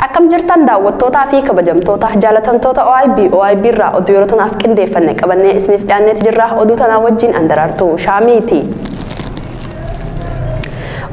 Akkam jirtan daawwattootaa fi kabajamtoota jaalatamtoota OIB OIB irraa oduu yeroo tanaaf qindeeffanne qabannee isiniif dhiyaanneeti jirra. Oduu tanaa wajjin Andaraartuu Shaamiiti.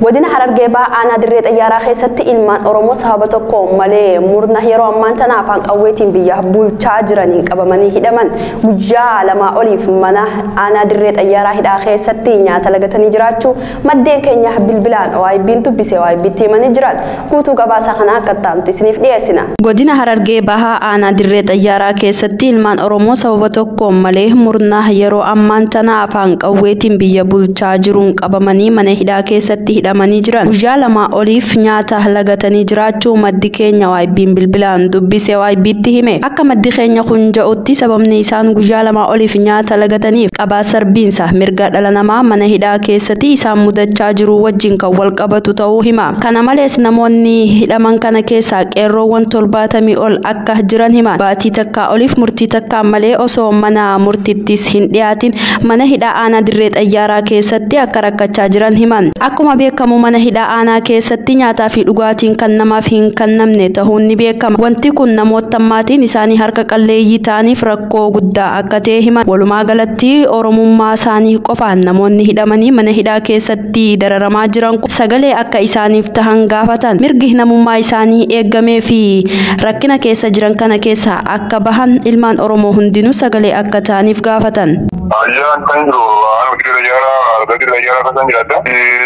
Godina Harargee Bahaa aanaa dirree xayyaaraa keessatti ilmaan Oromoo sababa tokko malee murna yeroo ammaan tana afaan qawweetiin biyya bulchaa jiraniin qabamanii hidhaman guyyaa 2 oliif mana aanaa dirree xayyaaraa hidhaa keessatti nyaata lagatanii jiraachuu maddeen keenya bilbilaan OIB'n dubbisee OIB'tti himanii jiran. Guutuu gabaasa kana akka ta'amtu isiniif dhiyeessina. Godina Harargee Bahaa aanaa dirree xayyaaraa keessatti ilmaan Oromoo sababa tokko malee murna yeroo ammaan tana afaan qawweetiin biyya bulchaa jiruun qabamanii mana hidhaa keessatti hidhamanii jiran guyyaa 2 oliif nyaata lagatanii jiraachuu maddi keenya OIB'n bilbilaan dubbisee OIB'tti hime. Akka maddi keenya kun jedhutti sababni isaan guyyaa 2 oliif nyaata lagataniif qabaa sarbiinsa mirga dhala namaa mana hidhaa keessatti isaan mudachaa jiru wajjin kan wal qabatu ta'uu hima. Kana malees namoonni hidhaman kana keessaa qeerroowwan 70 ol akka jiran hima. Baatii takkaa oliif murtii takkaa malee osoo mana murtittis hin dhiyaatin mana hidhaa aanaa dirree xayyaaraa keessatti akka rakkachaa jiran himan. Akkuma beekamu mana hidhaa aanaa keessatti nyaataa fi dhugaatiin kan namaaf hin kennamne ta'uun ni beekama. Wanti kun namoota maatiin isaanii harka qalleeyyii ta'aniif rakkoo guddaa akka ta'e himan. Walumaa galatti Oromummaa isaanii qofaan namoonni hidhamanii mana hidhaa keessatti dararamaa jiran sagalee akka isaaniif tahan gaafatan. Mirgi namummaa isaanii eegamee fi rakkina keessa jiran kana keessa akka bahan ilmaan Oromoo hundinuu sagalee akka ta'aniif gaafatan. Ayyaan kan jiru aanaa dirree xayyaaraa kan jiraadha.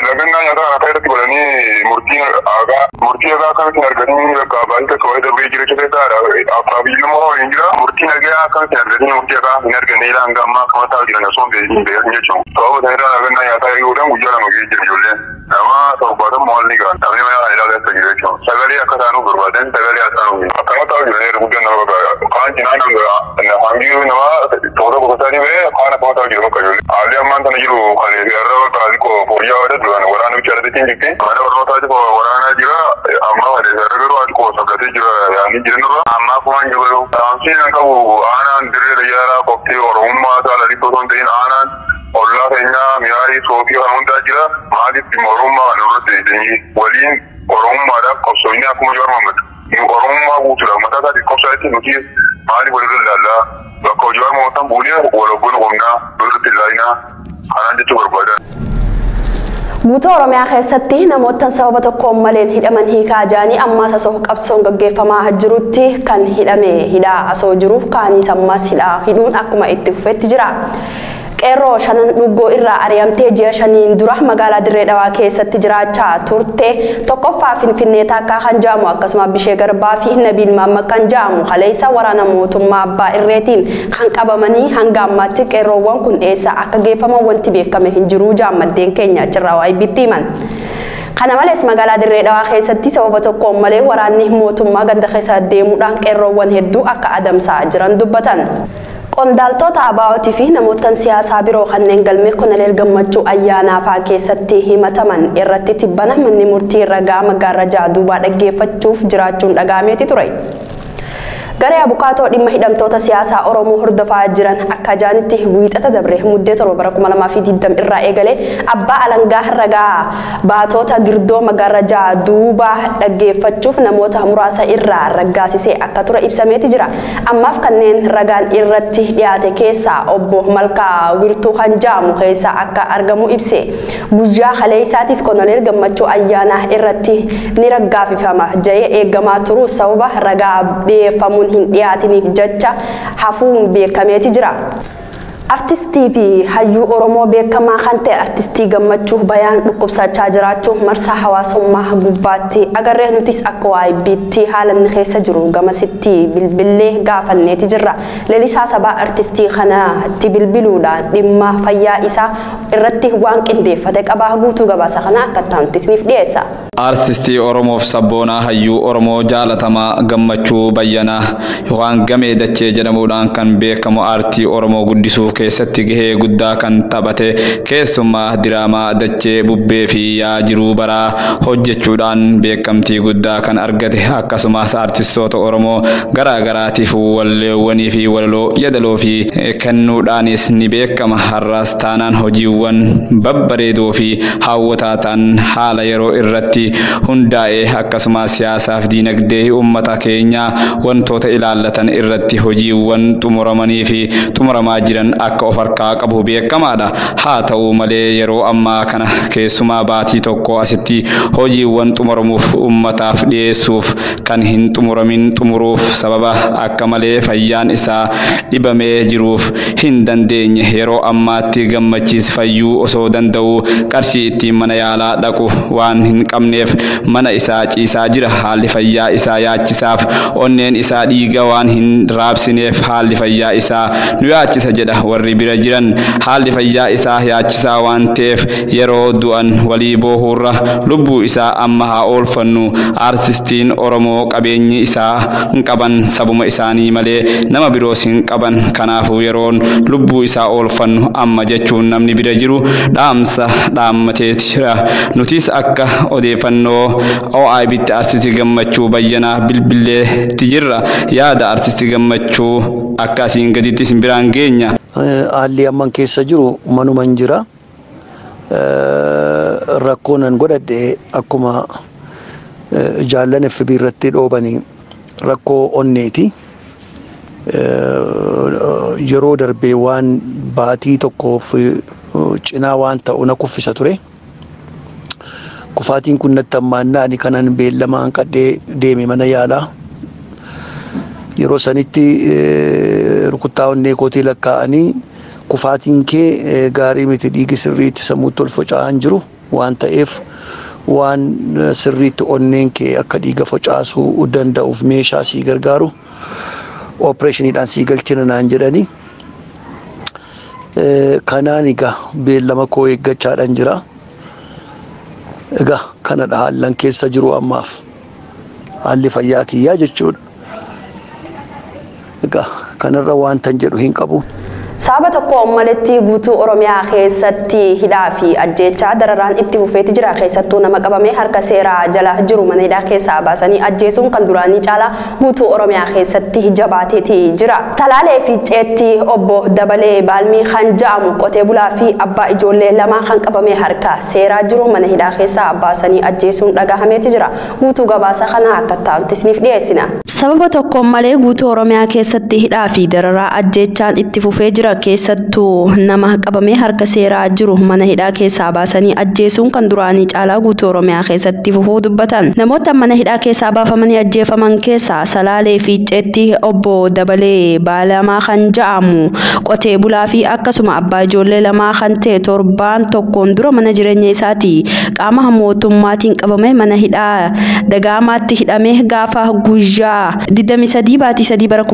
Lagannaa nyaataa kana irratti godhanii murtii hagaa akkamitti argatanii bakka baay'ee takka wayii darbee jireenya keessaa abbaa biyyummaa waliin jira. Murtii nagaa akkamitti argatanii murtii hagaa hin arganne ilaa hanga ammaa akkama ta'aa jiran osoo hin beekin jechuudha. Sababa sana irraa lagannaa nyaataa eeguudhaan guyyaa 2 ga'ee jira ijoolleen. Nama 70 ol ni gahan. Namni mana hidhaa keessa jiru jechuudha. Sagalee akka taanuuf barbaadan sagalee akka taanuuf akkama ta'aa jiran yeroo guddaan nama bakka kaan cinaa hangi nama toora gosotaa ba'ee kaan akkama ta'aa jiru bakka ijoollee. Haalli ammaan tana jiru kan irra bakka xiqqoo fooyya'aa duraan waraana bicha irratti jirti. Mana barnootaa waraanaa jira. Amma irra garuu xiqqoo sablatee jira yaa'anii jiran irra. Amma akkuma hin jiru. Dhaamsiin kan qabu aanaan dirree xayyaaraa qophii Oromummaa saala xiqqoo osoo hin ta'in aanaan ollaa keenyaa mi'aarii soofii kan hundaa jira. Maaliif dhimma Oromummaa kana irratti waliin Oromummaadhaaf qabsoofnee akkuma Jawaar Mohaammed Oromummaa guutuudhaaf mataa isaatiin qabsaa'etti nuti maaliif walirra ilaallaa? Bakka Jawaar Mohaammed buunee wal obboon qonnaa walirratti ilaalinaa kanaan jechuu barbaadan. Guutuu Oromiyaa keessatti namoota sababa tokkoon maleen hidhaman hiikaa jaanii ammaas osoo qabsoon gaggeeffamaa jirutti kan hidhame hidhaa osoo jiru kaanis ammaas hidhaa hidhuun akkuma itti fufetti jira. Qeerroo shanan dhuggoo irraa ari'amtee ji'a 5 dura magaalaa Dirree Dhawaa keessatti jiraachaa turte tokkoffaa Finfinnee Taakkaa kan jedhamu akkasuma Bishee Garbaa fi Nabiil Maamma kan jedhamu haleessa waraana mootummaa Abbaa Irreetiin kan qabamanii hanga ammaatti qeerroowwan kun eessa akka geeffaman wanti beekame hin jiru maddeen keenya achirraa OIB'tti himan. Kana malees magaalaa Dirree Dhawaa keessatti sababa tokkoon malee waraanni mootummaa ganda keessa deemuudhaan qeerroowwan hedduu akka adamsaa jiran dubbatan. Qondaaltota ABO'tii fi namoota siyaasaa biroo kanneen galmee Koloneel Gammachuu Ayyaanaa fa'aa keessatti himataman irratti tibbana manni murtii ragaa Maggaarrajaa duubaa dhaggeeffachuuf jiraachuun dhagaameeti ture. Garee abukaatoo dhimma hidhamtoota siyaasaa Oromoo hordofaa jiran akka jaanitti wiixata dabre muddee 7 bara 2020 irraa eegalee abbaa alangaa ragaa baatota girdoo Maggaarrajaa duubaa dhaggeeffachuuf namoota muraasa irraa raggaasisee akka ture ibsameeti jira. Ammaaf kanneen ragaan irratti dhiyaate keessaa obbo Malkaa Wirtuu kan jedhamu keessa akka argamu ibse. Guyyaa kaleessaatis Koloneel Gammachuu Ayyaanaa irratti ni raggaafifama jedhee eegamaa turu sababa ragaa dhiyeeffamuun hin dhiyaatiniif jecha hafuun beekameeti jira. Artistii fi hayyuu Oromoo beekamaa kan ta'e artistii Gammachuu Bayaan dhukkubsachaa jiraachuu marsaa hawaasummaa gubbaatti agarree nutis akka OIB'tti haala inni keessa jiru gamasitti bilbillee gaafanneeti jirra. Lalisaa sabaa artistii kanatti bilbiluudhaan dhimma fayyaa isaa irratti waan qindeeffate qabaa guutuu gabaasa kana akka ta'utti isiniif dhiyeessa. Artistii Oromoof sabboonaa hayyuu Oromoo jaalatamaa Gammachuu Bayyanaa yookaan Gamee Dachee jedhamuudhaan kan beekamu aartii Oromoo guddisuu keessatti gahee guddaa kan taphate keessumaa diraamaa dachee bubbee fi yaa jiruu baraa hojjechuudhaan beekamtii guddaa kan argate akkasumas artistoota Oromoo garaa garaatiif walleewwanii fi walaloo yadaloo fi kennuudhaanis ni beekama. Har'as taanaan hojiiwwan babbareedoo fi hawwataa ta'an haala yeroo irratti hundaa'ee akkasumas siyaasaaf diinagdee uummata keenyaa wantoota ilaallatan irratti hojiiwwan xumuramanii fi xumuramaa jiran akka of harkaa qabu beekamaadha. Haa ta'u malee yeroo ammaa kana keessumaa baatii tokko asitti hojiiwwan xumuramuuf uummataaf dhiyeessuuf kan hin xumuramin xumuruuf sababa akka malee fayyaan isaa dhibamee jiruuf hin dandeenye. Yeroo ammaatti Gammachiis fayyuu osoo danda'u qarshii ittiin mana yaalaa dhaqu waan hin qabneef mana isaa ciisaa jira. Haalli fayyaa isaa yaachisaaf onneen isaa dhiiga waan hin raabsineef haalli fayyaa isaa nu yaachisa jedha warri bira jiran. Haalli fayyaa isaa yaachisaa waan ta'eef yeroo du'an walii boohuurra lubbuu isaa amma haa oolfannu. Aartistiin Oromoo qabeenyi isaa hin qaban sabuma isaanii malee nama biroos hin qaban. Kanaafuu yeroon lubbuu isaa oolfannu amma jechuun namni bira jiru dhaamsa dhaammateetira. Nutis akka odeeffannoo OIBtti Artistii Gammachuu Bayyanaa bilbilleetti jirra. Yaada Artistii Gammachuu akka asiin gaditti isin biraan geenya. Haalli amman keessa jiru manuman jira. Rakkoonan godhadhe akkuma jaallan FB irratti dhoobanii rakkoo onneeti. Yeroo darbee waan baatii tokkoof cinaa waan ta'u na kuffisa ture. Kufaatiin kun natti hammaannaa ani kanan beellamaan qadhee deeme mana yaalaa. Yeroo sanitti rukuttaa onnee kootii lakkaa'anii kufaatiin kee gaarii miti, dhiigi sirriitti sammuutti ol faca'aa jiru waan ta'eef waan sirriitti onneen kee akka dhiiga facaasuu danda'uuf meeshaa sii gargaaru opereeshiniidhaan sii galchina naan jedhani. Kanaan egaa beellama koo eeggachaadhaan jira. Egaa kanadha haallan keessa jiru ammaaf. Haalli fayyaa kiyyaa jechuudha. Egaa kanarra waantan jedhu hin qabu. Sababa tokko maletti guutuu Oromiyaa keessatti hidhaa fi ajjeechaa dararaan itti fufeeti jira. Keessattuu nama qabamee harka seeraa jala jiru mana hidhaa keessaa baasanii ajjeesuun kan duraanii caalaa guutuu Oromiyaa keessatti jabaateeti jira. Salaalee fi Ceetti obbo Dabalee Baalmii kan ja'amu qotee bulaa fi abbaa ijoollee lamaa kan qabamee harka seeraa jiru mana hidhaa keessaa baasanii ajjeesuun dhagahameeti jira. Guutuu gabaasa kana akka ta'utti isiniif dhiyeessina. Sababa tokko malee guutuu Oromiyaa keessatti hidhaa fi dararaa ajjeechaan itti fufee jira. Keessattuu nama qabamee harka seeraa jiru mana hidhaa keessaa baasanii ajjeesuun kan duraanii caalaa guutuu Oromiyaa keessatti fufuu dubbatan. Namoota mana hidhaa keessaa baafamanii ajjeefaman keessaa Salaalee fi Ceetti obbo Dabalee Baalamaa kan ja'amu qotee bulaa fi akkasuma abbaa ijoollee lamaa kan ta'e torbaan tokkoon dura mana jireenya isaatii qaama mootummaatiin qabamee mana hidhaa Dagaamaatti hidhamee gaafa guyyaa 23 baatii 3 bara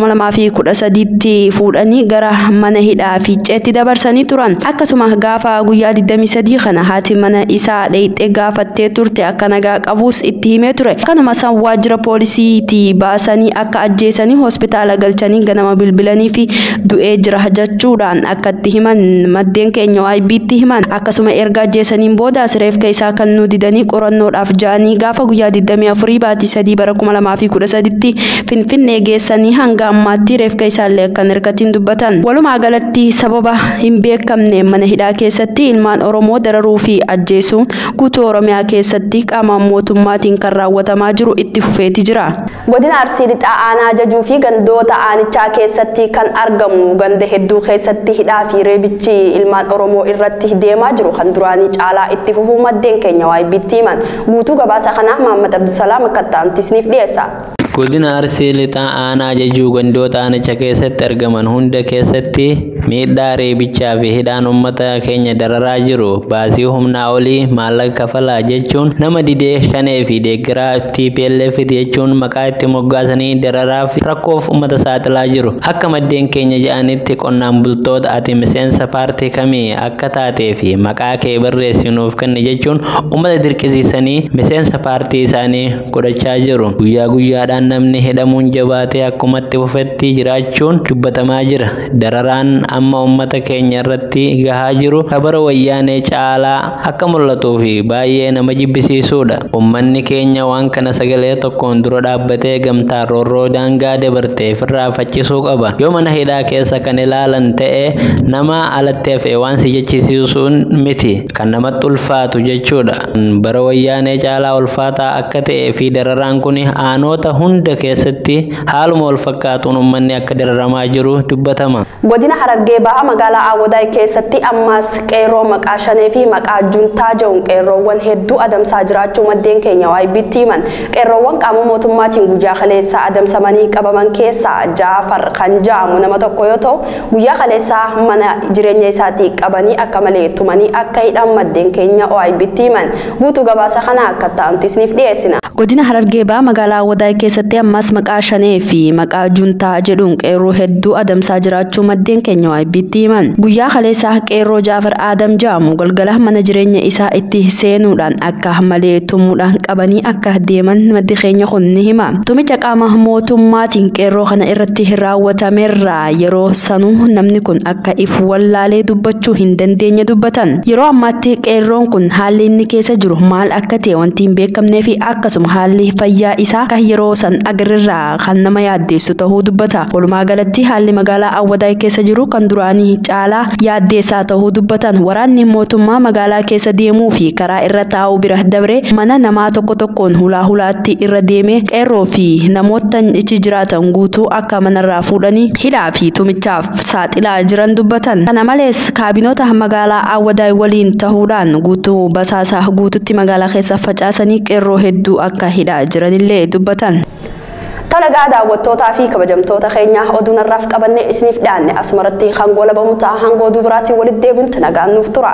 2013tti fuudhanii gara mana hidhaa fi Ceetti dabarsanii turan. Akkasuma gaafa guyyaa 23 kana haati mana isaa dheeyxee gaafattee turte akka nagaa qabus itti himee ture. Kanuma san waajjira poolisiitii baasanii akka ajjeesanii hospitaala galchanii ganama bilbilanii fi du'ee jira jechuudhaan akka itti himan maddeen keenya OIBtti himan. Akkasuma erga ajjeesaniin booda reefka isaa kan nu didanii qorannoodhaaf ja'anii gaafa guyyaa 24 baatii 3 bara 2013tti Finfinnee geessanii hanga ammaatti reefka isaallee akka hin hirkatiin dubbatan. Walumaa galatti sababa hin beekamne mana hidhaa keessatti ilmaan Oromoo dararuu fi ajjeesuun guutuu Oromiyaa keessatti qaama mootummaatiin kan raawwatamaa jiru itti fufeeti jira. Godina Arsii Lixaa aanaa Jajuu fi gandoota aanichaa keessatti kan argamu ganda hedduu keessatti hidhaa fi reebichi ilmaan Oromoo irratti deemaa jiru kan duraanii caalaa itti fufuu maddeen keenya OIBtti himan. Guutuu gabaasa kanaa Mahammad Abdusalaam akka ta'anitti isiniif dhiyeessa. Godina Arsii Lixaa aanaa Jajuu gandoota aanicha keessatti argaman hunda keessatti miidhaa reebichaa fi hidhaan uummata keenya dararaa jiru baasii humnaa olii maallaqa kafalaa jechuun nama didee shanee fi deeggaraa TPLF jechuun maqaa itti moggaasanii dararaa fi rakkoof uummata saaxilaa jiru. Akka maddeen keenya jedhanitti qonnaan bultoota ati miseensa paartii kamii akka taatee fi maqaa kee barreessinuuf kenni jechuun uummata dirqisiisanii miseensa paartii isaanii godhachaa jiru. Guyyaa guyyaadhaan guyyaadhaan namni hidhamuun jabaatee akkumatti fufetti jiraachuun dubbatamaa jira. Dararaan amma uummata keenya irratti gahaa jiru kabara wayyaanee caalaa akka mul'atuu fi baay'ee nama jibbisiisuudha. Uummanni keenya waan kana sagalee tokkoon dura dhaabbatee gamtaan roorroo daangaa dabartee ofirraa faccisuu qaba. Yoo mana hidhaa keessa kan ilaalan ta'e nama alatti hafe waan si jechisiisuun miti kan namatti ulfaatu jechuudha. Bara wayyaanee caalaa ulfaataa akka ta'ee fi dararaan kun aanoota hunda keessatti haaluma wal fakkaatuun uummanni akka dararamaa jiru dubbatama. Godina Harargee Bahaa magaalaa Awwadaay keessatti ammas qeerroo maqaa shanee fi maqaa juntaa jedhuun qeerroowwan hedduu adamsaa jiraachuu maddeen keenya waayibbitti himan. Qeerroowwan qaama mootummaatiin guyyaa kaleessaa adamsamanii qabaman keessaa Jaafar kan jedhamu nama tokko yoo ta'u guyyaa kaleessaa mana jireenya isaatii qabanii akka malee tumanii akka hidhan maddeen keenya waayibbitti himan. Guutuu gabaasa kana akka ta'amti isiniif dhiyeessina. Godina Harargee Bahaa magaalaa Awwadaay keessatti ammas maqaa shanee fi maqaa juntaa jedhuun qeerroo hedduu adamsaa jiraachuu maddeen keenya waayibbitti himan. Guyyaa kaleessaa qeerroo Jaafar Aadam jedhamu galgala mana jireenya isaa itti seenuudhaan akka malee tumuudhaan qabanii akka deeman maddi keenya kun ni hima. Tumicha qaama mootummaatiin qeerroo kana irratti raawwatamerraa yeroo sanuu namni kun akka if wallaalee dubbachuu hin dandeenye dubbatan. Yeroo ammaatti qeerroon kun haalli inni keessa jiru maal akka ta'e wanti hin beekamnee fi akkasuma haalli fayyaa isaa akka yeroo san agarrirraa kan nama yaaddeessu ta'uu dubbata. Walumaa galatti haalli magaalaa Awwadaay keessa jiru kan duraanii caalaa yaaddeessaa ta'uu dubbatan. Waraanni mootummaa magaalaa keessa deemuu fi karaa irra taa'uu bira dabre mana namaa tokko tokkoon hulaa hulaatti irra deemee qeerroo fi namoota ichi jiraatan guutuu akka manarraa fuudhanii hidhaa fi tumichaaf saaxilaa jiran dubbatan. Kana malees kaabinoota magaalaa Awwadaay waliin ta'uudhaan guutuu basaasaa guututti magaalaa keessa facaasanii qeerroo hedduu akka hidhaa jiranillee dubbatan. Tolagaa daawwattootaa fi kabajamtoota keenya oduu narraaf qabannee isiniif dhiyaanne asumarratti hangoo labamu ta'a hangoo dubiraatiin walitti deebiintu nagaan nuuf tura.